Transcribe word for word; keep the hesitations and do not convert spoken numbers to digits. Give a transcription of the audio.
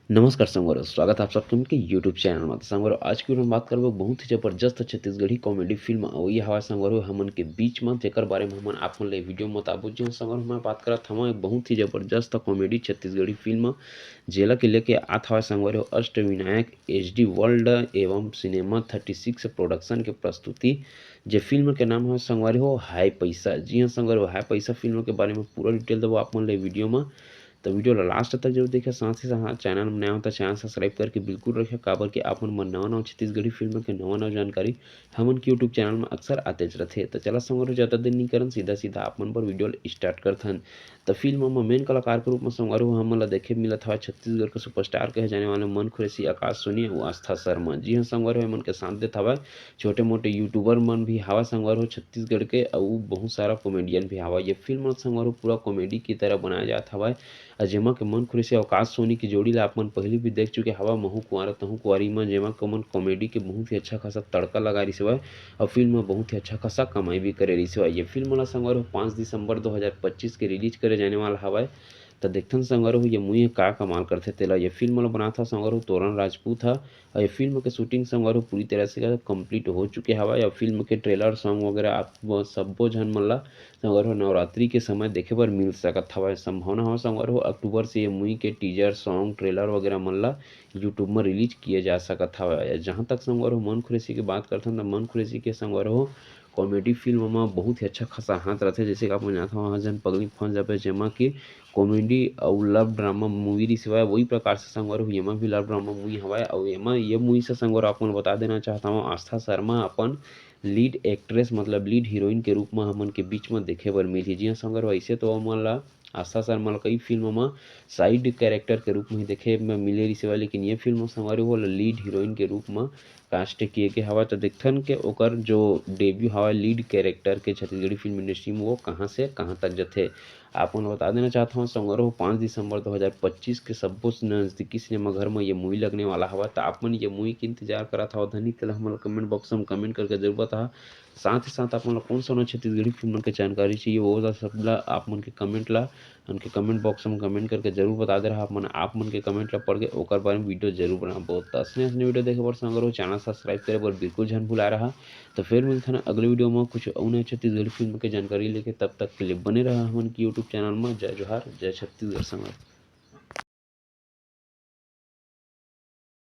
नमस्कार संगवारी हो, स्वागत है आप सबके हमन के YouTube चैनल में। तो संगवारी हो, आज की वीडियो में बात करबो बहुत ही जबरदस्त छत्तीसगढ़ी कॉमेडी फिल्म अवइया हवय संगवारी हो हमन के बीच में, जेकर बारे में हमन आप मन ले वीडियो में बताबो। जी हाँ संगवारी हो, मैं बात करत हवं एक बहुत ही जबरदस्त कॉमेडी छत्तीसगढ़ी फिल्म, जेला के लेके आत हवय संगवारी हो अष्टविनायक एचडी वर्ल्ड एवं सिनेमा थर्टी सिक्स प्रोडक्शन के प्रस्तुति, जे फिल्म के नाम है संगवारी हो हाय पैसा। जी हाँ संगवारी हो, हाय पैसा फिल्म के बारे में पूरा डिटेल देबो आप मन ले वीडियो में। तो वीडियो ला लास्ट तक जरूर देखे, साथ ही साथ चैनल में नया हो तो चैनल सब्सक्राइब करके बिल्कुल रखे, काबर कि आप मन बर नवा नवा छत्तीसगढ़ी फिल्म के नवा नवा जानकारी हमन के YouTube चैनल में अक्सर आतेच रथे। तो चला संगवारी हो, ज्यादा देर नहीं करन, सीधा सीधा आप मन बर वीडियो ला स्टार्ट करथन। तो फिल्म में मेन कलाकार के रूप में संगवारी हो हमन ला देखे मिलत हवय छत्तीसगढ़ के सुपरस्टार कहे जाने वाले मन खुरेसी, आकाश सोनी अउ आस्था शर्मा। जी हाँ संगवारी हो, एमन के साथ देत हवय छोटे मोटे यूट्यूबर मन भी हवय संगवारी हो छत्तीसगढ़ के, अउ बहुत सारा कॉमेडियन भी हवय। ये फिल्म संगवारी हो पूरा कॉमेडी की तरह बनाया जात हवय, अउ जेमा के मन खुरेसी अवकाश सोनी की जोड़ी ला आप मन पहली भी देख चुके हवा महू कुंवारा तहू कुंवारी में, जेमा के मन कॉमेडी के बहुत ही अच्छा खासा तड़का लगा रही हवय, अउ फिल्म में बहुत ही अच्छा खासा कमाई भी करे रही हवय। ये फिल्म ला संगवारी हो पाँच दिसंबर दो हज़ार पच्चीस के रिलीज करे जाने वाला हवय। त देखथन संगवारी हो ये मूवी ह का कमाल करथे तेला। ये फिल्म ला बनात ह संगवारी हो तोरन राजपूत ह, अउ ये फिल्म के शूटिंग संगवारी हो पूरी तरह से कंप्लीट हो चुके हवय। अउ फिल्म के ट्रेलर, सॉन्ग वगैरह आप सब्बो झन मन ला संगवारी हो नवरात्रि के समय देखे बर मिल सकत हवय। संभावना हवय संगवारी हो अक्टूबर से ये मूवी के टीजर, सॉन्ग, ट्रेलर वगैरह मन ला YouTube में रिलीज किए जा सकत हवय। जहाँ तक संगवारी हो मन खुरेसी के बात करथन, त मन खुरेसी के संगवारी हो कॉमेडी फिल्म म बहुत ही अच्छा खासा हाथ रथे। जैसे कि आप मन जानत हव, हाँ जन पगली फंस जाबे, जेमा कि कॉमेडी अउ लव ड्रामा मूवी रिहिस हवय, वही प्रकार से संगवारी हो एमा भी लव ड्रामा मूवी हवय। अउ एमा ये मूवी से संगवारी हो आप मन बता देना चाहत हवं, आस्था शर्मा अपन लीड एक्ट्रेस मतलब लीड हीरोइन के रूप म हमन के बीच म देखे बर मिलही। जी हाँ संगवारी हो, ऐसे तो हमन ला आस्था शर्मा ला कई फिल्म म साइड कैरेक्टर के रूप में ही देखे में मिले रिहिस हवय, लेकिन ये फिल्म संगवारी हो लीड हीरोइन के रूप म कास्ट किए गे हवय। तो देखथन के ओकर जो डेब्यू हवय लीड कैरेक्टर के छत्तीसगढ़ी फिल्म इंडस्ट्री में, वो कहाँ से कहाँ तक जथे। आप मन बता देना चाहत हवं संगवारी हो पाँच दिसंबर दो हज़ार पच्चीस के सब्बो नजदीकी सिनेमा घर में ये मूवी लगने वाला हवय। तो आप मन ये मूवी के इंतजार करत हव धनी तेला हमन कमेंट बॉक्स में कमेंट करके जरूर बताहा। साथ ही साथ आप मन ला कौन सा नवा छत्तीसगढ़ी फिल्म के जानकारी चाहिए, वो ला सब ला आप मन के कमेंट ला उनके कमेंट बॉक्स में कमेंट करके जरूर बता दे रहा। आप मन, आप मन के कमेंट ला पढ़ के ओकर बारे में वीडियो जरूर बनाबो। तो असने असने वीडियो देखे बर संगवारी हो चैनल सब्सक्राइब करे बर बिल्कुल झन भुला रहा। तो फिर मिलथन अगले वीडियो में कुछ अउ नया छत्तीसगढ़ी फिल्म के जानकारी लेके। तब तक के लिए बने रहा हमन के YouTube चैनल में। जय जोहार, जय छत्तीसगढ़ संगवारी।